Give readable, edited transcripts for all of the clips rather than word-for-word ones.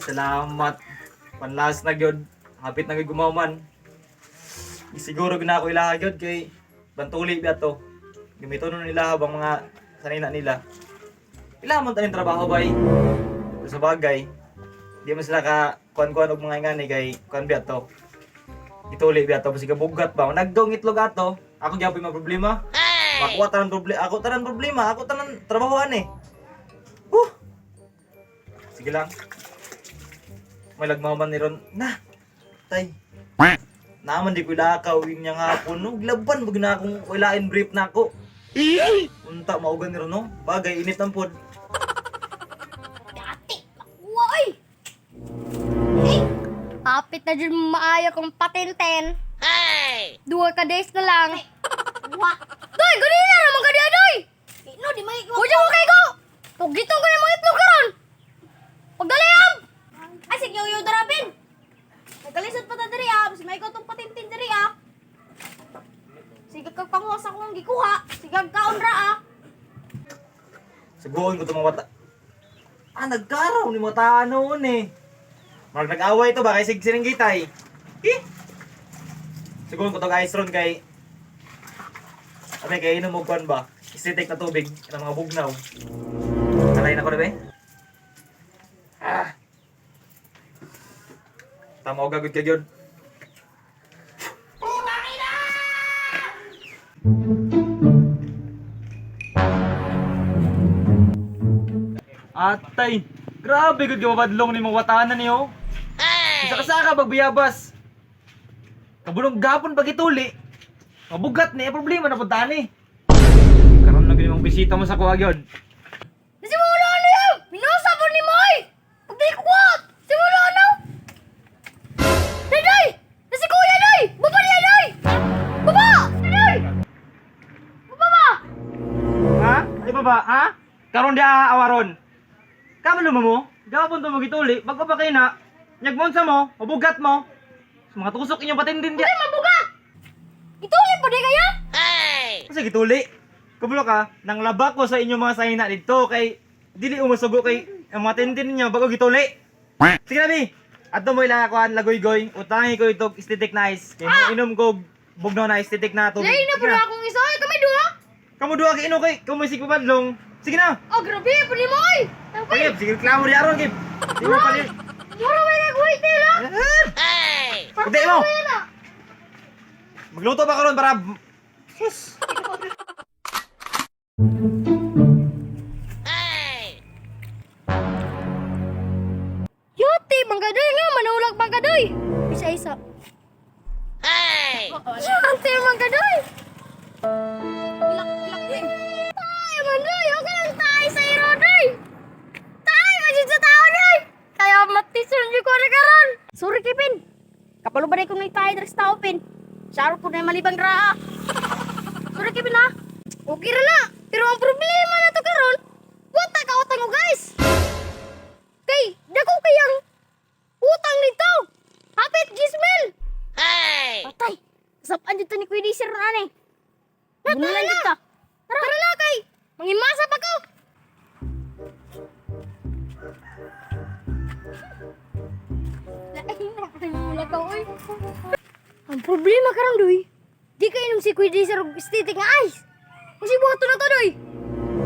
Salamat. Panlas na gyud. Hapit na gyud gumauman. Siguro gyud na ako ilaha gyud kay bantuli ba to. Gamiton nun nila habang mga sanina nila. Ila man taning trabaho bay. Pero sa bagay, di man sila ka kuan-kuan og mga ingani kay kuan biya to. Ituli biya to basig bugat ba. Nagdong itlog ato. Ako gyapon mga problema. Makuha tanan problema, ako tanan problema, ako tanan trabahoan eh. Huh. Sige lang. May lagmaman ni Ron. Na. Tay. Naman di ko ilakaw yun niya nga po. No, glaban wag na akong ilain brief na ako. Unta maugan ni Ron no. Bagay init ang pod. Dati, makuha oy. Hey, Hapit na dyan maayo kong patenten. Duha ka days na lang. wa. Doy, ganina naman ka diya, doy! No, di may Huwag mo kay ko! Pugitong ko na mga itlog karon! Pagdali am! Ay, sige, yo darapin. Nagkalisod pa ta diri ah. Mas may ko tong patintin diri ah. Sige kag panguwas akong gikuha. Sige kag kaon ra ah. Suguon ko itong mga bata. Ah, nagkaraw ni mga tao noon eh. Marag nag-away ito ba kay sig sininggitay. Eh! Suguon ko itong ice ron kay... Abi, kay inom og kuan ba? Isitik na tubig ng mga bugnaw. Kalay na ko na ba eh? Ah! Tama og gagod ka gyud. Atay! Grabe gud gabadlong ni mga watanan niyo. Isa ka saka pagbiyabas. Kabulong gapon pag ituli. Mabugat ni problema na puntahan ni. Karon na gyud imong bisita mo sa kuha gyud. Nasimula ano yan? Minusa po ni Moy! Pagdali ko kuha! Simula ano? Day, day! Nasi kuya, day! Baba niya, day! Baba! Day! Baba ba? Ha? Ay baba, ha? Karon di aawaron. Kamalo mo? Gapon to magituli, bago pa kay na. Nyagmonsa mo, mabugat mo. Sa mga tusok inyong patindin di. Ay, mabugat! Ituli po di kaya? Kasi gituli. Kabulo ka, nang laba ko sa inyong mga sahina dito kay dili umusugo kay ang mga tindin ninyo bago gituli. Sige na bi. Adto mo ila kuan lagoy-goy, utangi ko itog aesthetic na ice. Kay mo inom ko bugnaw na aesthetic na tubig. Lain na po Sige na akong isa. Ay, kami duha! Kamu duha kay inom kay kumisig pa padlong. Sige na. Oh, grabe po ni Moy! Pagib, sige reklamo di aron gib. Di mo palit. Mura may nag-wait nila! Hindi mo. Magluto pa karon para Sus. Yote, manggadoy nga, manulag manggadoy. Isa-isa. Hey! Yote, manggadoy! Ilak ilak eh. Tay, mandoy, okay lang tayo sa iro, doy! Tay, majud sa tao, doy! Kaya matison yung ko na karon. Sorry Kevin. Kapalo ba na kung tayo diri sa tao pin. Saro po na malibang ra ah. Sorry Kevin ah. Okay ra na. Pero ang problema na to karon, wata ka utang ko, guys. Kay, dako kayang utang nito. Hapit gismil. Patay. Sapan dito ni Kuya Diesel ron ane. Na, tara Bunulan na. dito. Tara, tara na kay. Mangimasa pa ko. Lain na oy. Ang problema karon doy, di ka inom si Kuya Diesel og aesthetic nga ice. Kasi buhaton na to doy.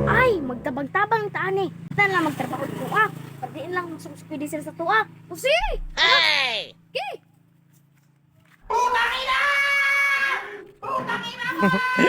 Ay, magtabang-tabang taan eh. Tan lang magtrabaho ko ah. Pardiin lang masuk si Kuya Diesel sa tuwa. O sige. Hey! Okay.